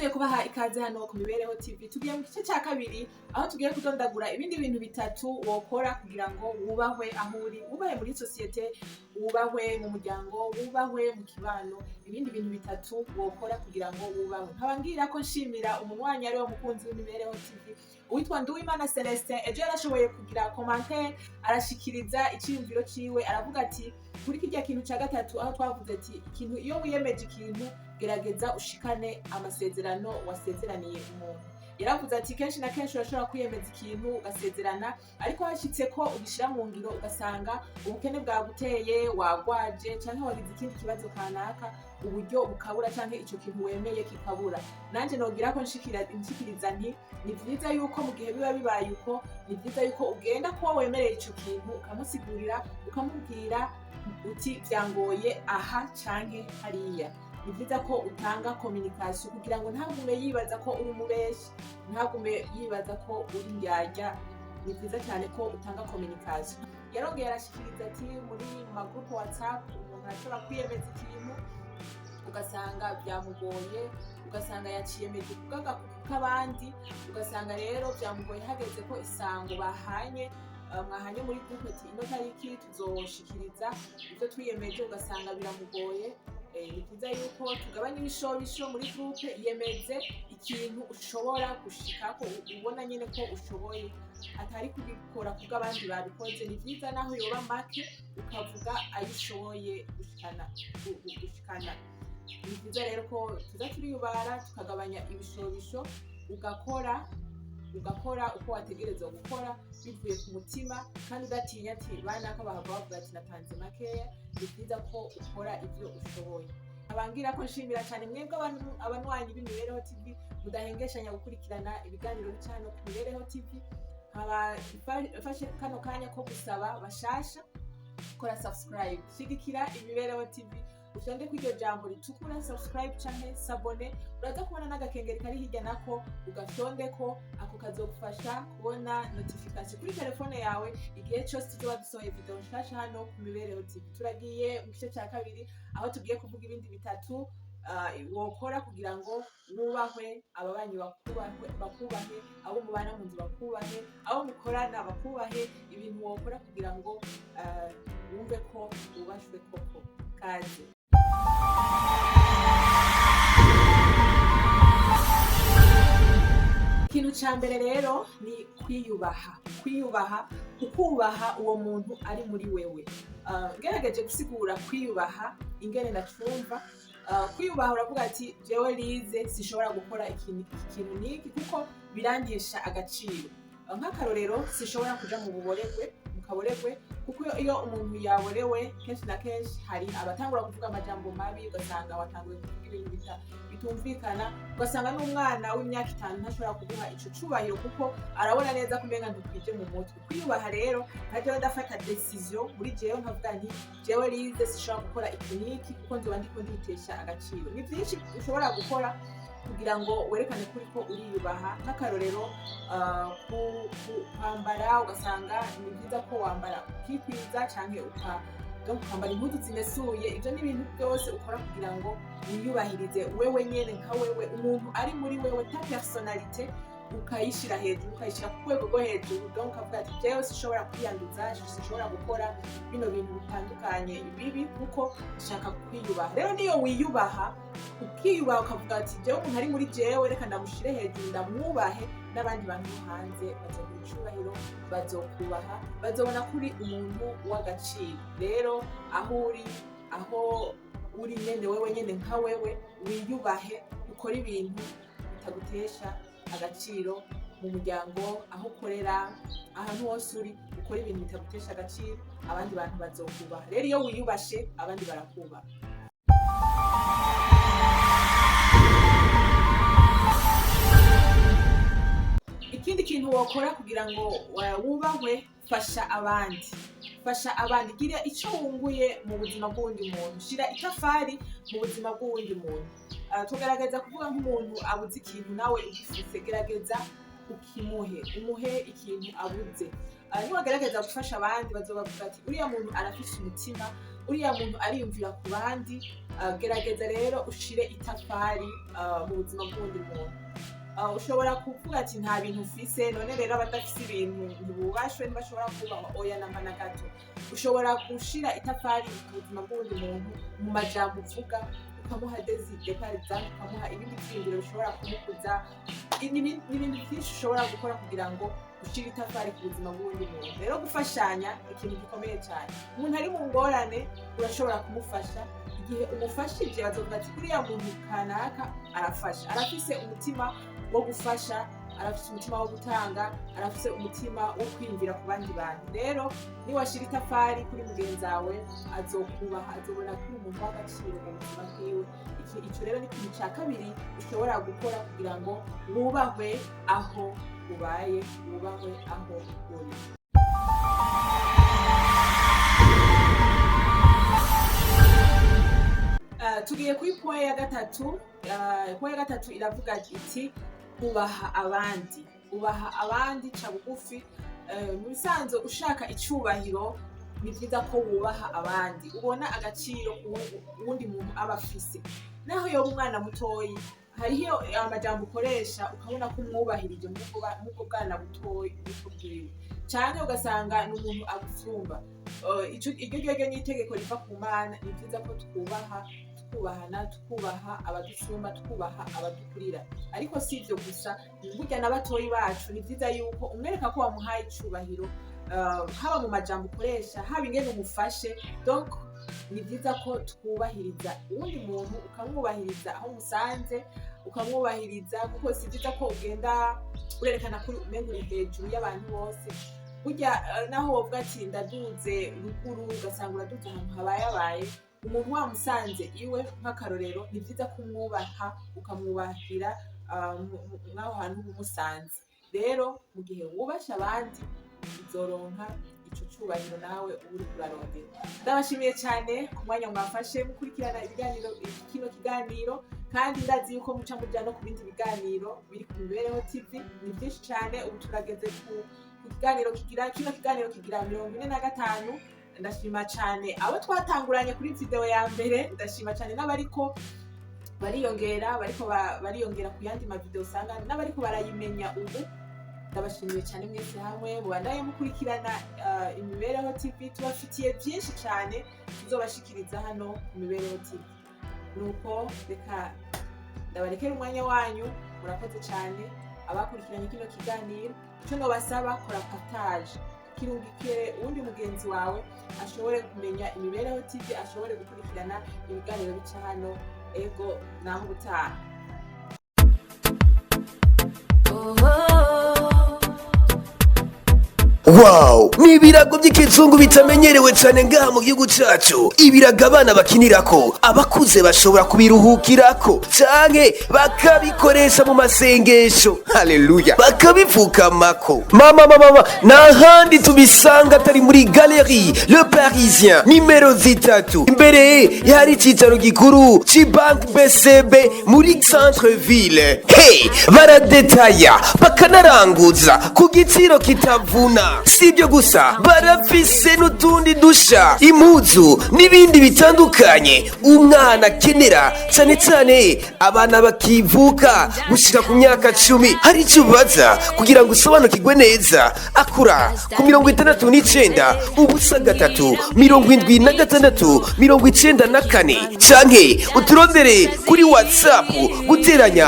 Ndasubiye kubaha ikaze hano ku Mibereho TV. Tugiye mu gice cya kabiri, aho tugiye kudondagura ibindi bintu bitatu wokora kugira ngo wubahwe aho uri, wubahe muri sosiyete, wubahwe mu muryango, wubahwe mu kibano. Ibindi bintu bitatu wokora kugira ngo wubahwe. Nkaba ngira ko nshimira umunywanyi ari we mukunzi w'Imibereho TV, uwitwa Nduwimana Celestin. Ejo yarashoboye kugira commentaire, arashikiriza iciyumviro ciwe, aravuga ati kuri kirya kintu ca gatatu, aho twavuze ati ikintu, iyo wiyemeje ikintu, gerageza ushikane amasezerano wasezeraniye umuntu. Yaravuze ati kenshi na kenshi urashobora kwiyemeza ikintu, ugasezerana, ariko hashitse ko ubishira mu ngiro, ugasanga ubukene bwaguteye, wagwaje canke wagize ikindi kibazo kanaka, uburyo bukabura canke ico kintu wemeye kikabura. Nanje nogira ko nshikiriza nti ni vyiza yuko mu gihe biba bibaye uko, ni vyiza yuko ugenda kuba wemereye ico kintu, ukamusigurira, ukamubwira uti vyangoye aha canke hariya. Ni vyiza ko utanga communication kugira ngo ntagume yibaza ko uri umubeshi, ntagume yibaza ko uri ndyarya. Ni vyiza cyane ko utanga communication. Yarongeye arashikiriza ati muri ma groupe WhatsApp, umuntu arashobora kwiyemeza ikintu, ugasanga byamugoye, ugasanga yaciyemeje kubw'agakuku k'abandi, ugasanga rero byamugoye hageze ko isango bahanye, mwahanye muri groupe ati ino tariki tuzoshikiriza ibyo twiyemeje, ugasanga biramugoye. Ni byiza yuko tugabanya ibishobisho muri groupe. Yemeze ikintu ushobora gushikako, ubona nyine ko ushoboye, atari kubikora kubw'abandi babikoze. Ni byiza naho yoba make, ukavuga ayo ushoboye gushikana. Ni byiza rero ko tuza turiyubara, tukagabanya ibishobisho, ugakora uko wategerezwa gukora bivuye ku mutima, kandi udatinya ati banaka bahava bavuga ati natanze makeya. Ni byiza ko ukora ibyo ushoboye. Abangira ko nshimira cyane mwebwe abanywanyi b'Imibereho TV mudahengeshanya gukurikirana ibiganiro bica hano ku Mibereho TV. Nkaba mfashe kano kanya ko gusaba bashasha: kora subscribe, shigikira Imibereho TV, ufyonde ko iryo jambo ritukura subscribe canke s'abonner. Uraza kubona n'agakengeri kari hirya, nako ugafyonde ko ako kazogufasha kubona notification kuri telefone yawe igihe cyose tuzoba dusohoye video nshasha hano ku Mibereho TV. Turagiye mu gice cya kabiri, aho tugiye kuvuga ibindi bitatu wokora kugira ngo wubahwe, ababanyi bakubahe, bakubahe, abo mubana mu nzu bakubahe, abo mukorana bakubahe. Ibintu wokora kugira ngo wumve ko wubashwe koko. Kaze. Ikintu ca mbere rero ni kwiyubaha. Kwiyubaha, ukubaha uwo muntu ari muri wewe. Ngerageje gusigura kwiyubaha ingene nacumva, kwiyubaha uravuga ati jewe Lize sinshobora gukora ikintu, iki kintu niki, kuko birangisha agaciro. Nk'akarorero, sinshobora kuja mu buboregwe, mu kaboregwe, kuko iyo umuntu yaborewe, kenshi na kenshi hari abatangura kuvuga amajambo mabi, ugasanga watanguye kuvuga ibintu bitumvikana, ugasanga n'umwana w'imyaka 5 ntashobora kuguha ico cubahiro, kuko arabona neza ko umenga ntukwije mu mutwe. Kwiyubaha rero, nka jewe ndafata décision muri jewe, nkavuga nti jewe Lize sinshobora gukora iki n'iki, kuko nzoba ndiko nditesha agaciro. Ni vyinshi ushobora gukora kugira ngo werekane kuri ko uriyubaha. Nk'akarorero, kwambara, ugasanga ni byiza ko wambara ukikwiza canke donc ukambara impuzu zimesuye. Ivyo ni ibintu byose ukora kugira ngo wiyubahirize wewe nyene, nka wewe umuntu ari muri wewe, ta personnalité ukayishira hejuru, ukayishira ku rwego rwo hejuru. Donc ukavuga ati jewe sinshobora kwiyanduza, sinshobora gukora bino bintu bitandukanye bibi, kuko nshaka kwiyubaha. Rero niyo wiyubaha, ukiyubaha, ukavuga ati jewe umuntu ari muri jewe reka ndamushire hejuru, ndamwubahe, n'abandi bantu bo hanze bazoguha icubahiro, bazokubaha, bazobona ko uri umuntu w'agaciro. Rero aho uri, aho uri nyene, wewe nyene nka wewe, wiyubahe, ukore ibintu bitagutesha agaciro mu muryango, aho ukorera, ahantu hose uri, ukora ibintu bitagutesha agaciro, abandi bantu bazokubaha. Rero iyo wiyubashe, abandi barakubaha. Ikindi kintu wokora kugira ngo wubahwe: fasha abandi, fasha abandi, gira icyo wunguye mu buzima bw'uwundi muntu, shira itafari mu buzima bw'uwundi muntu. Tugerageza kuvuga nk'umuntu abuze ikintu, nawe ugifise, gerageza ukimuhe, umuhe ikintu abuze. Niwagerageza gufasha abandi, bazobavuga ati uriya muntu arafise umutima. Uriya muntu ariyumvira ku bandi. Gerageza rero ushire itafari mu buzima bw'uwundi muntu. Ushobora kuvuga ati: "Nta bintu ufise, none rero abadafise ibintu ntibubashwe, ntibashobora kubahwa?" Oya, namba na gato. Ushobora gushira itafari ku buzima bw'uwundi muntu mu majambo uvuga, ukamuha des idées par exemple, ukamuha ibindi vyiyumviro bishobora kumukuza. Ni ibintu vyinshi ushobora gukora kugira ngo ushire itafari ku buzima bw'uwundi muntu. Rero gufashanya ni ikintu gikomeye cyane. Umuntu ari mu ngorane, urashobora kumufasha. Igihe umufashije, bazovuga ati: "Uriya muntu kanaka arafasha, arafise umutima wo gufasha, arafise umutima wo gutanga, arafise umutima wo kwiyumvira ku bandi bantu." Rero niwashira itafari kuri mugenzi wawe, azokubaha, azobona ko uri umuntu w'agaciro mu buzima bwiwe. Ico rero ni ikintu ca kabiri ushobora gukora kugira ngo wubahwe aho ubaye, wubahwe aho uri. Tugiye kuri point ya gatatu. Point ya gatatu iravuga iti: "Ubaha abandi, ubaha abandi, ca bugufi." Mu bisanzwe ushaka icubahiro, ni vyiza ko wubaha abandi, ubona agaciro uwundi muntu aba afise, naho yoba umwana mutoyi. Hariho amajambo ukoresha ukabona ko umwubahirije mw'ubwo bwana butoyi buto bwiwe, canke ugasanga ni umuntu agusumba. Iryo ryoryo ni itegeko riva ku Mana. Ni vyiza ko twubaha, twubahana, twubaha abadusumba, twubaha abadukurira. Ariko si ivyo gusa, burya na batoyi bacu ni vyiza yuko umwereka ko wamuhaye icubahiro, haba mu majambo ukoresha, haba ingene umufashe. Donc ni vyiza ko twubahiriza uwundi muntu, ukamwubahiriza aho umusanze, ukamwubahiriza, kuko si vyiza ko ugenda urerekana ko umenga uri hejuru y'abantu bose. Burya naho wovuga ati: "Ndaduze ruguru", ugasanga uraduze ahantu habayabaye, umuntu wamusanze iwe nk'akarorero, ni vyiza kumwubaha, ukamwubahira mw'aho hantu uba umusanze. Rero mu gihe wubashe abandi, uzoronka ico cubahiro nawe uba uriko urarondera. Ndabashimiye cyane ku mwanya mwafashe mukurikirana ibiganiro, kino kiganiro, kandi ndazi yuko muca muja no ku bindi biganiro biri ku Mibereho TV. Ni byinshi cyane. Ubu turageze ku kiganiro kigira, kino kiganiro kigira 45. Ndashima cyane abo twatanguranye kuri video ya mbere, ndashima cyane n'abariko bariyongera, bariko bariyongera ku yandi mavideo usanga n'abariko barayimenya ubu. Ndabashimiye cyane mwese hamwe. Mubandanye mukurikirana Imibereho TV. Tubafitiye byinshi cyane tuzobashikiriza hano ku Mibereho TV. Nuko reka ndabarekera umwanya wanyu. Murakoze cyane abakurikiranye kino kiganiro. Icyo nobasaba, kora partage, kirungikire uwundi mugenzi wawe ashobore kumenya Imibereho TV, ashobore gukurikirana ibiganiro bica hano. Ego, naho ubutaha. Oh. Wow, ni ibirago by'ikizungu bitamenyerewe cyane ngaha mu gihugu cyacu. Ibirago abana bakinirako, abakuze bashobora kubiruhukirako canke bakabikoresha mu masengesho, haleluya, bakabipfukamako. Mama mama mama, nta handi tubisanga atari muri Galerie Le Parisien, nimero 3, imbere hari icyicaro gikuru c'Bank BCB muri centre ville. Hey, baradetaya bakanaranguza ku giciro kitavuna. Si ibyo gusa, barafise n'utundi dusha, impuzu n'ibindi bitandukanye umwana akenera, cyane cyane abana bakivuka gushika ku myaka 10. Hari icyo ubaza kugira ngo usobanukirwe neza, akura ku 69 0 3 76 94, canke uturondere kuri WhatsApp guteranya.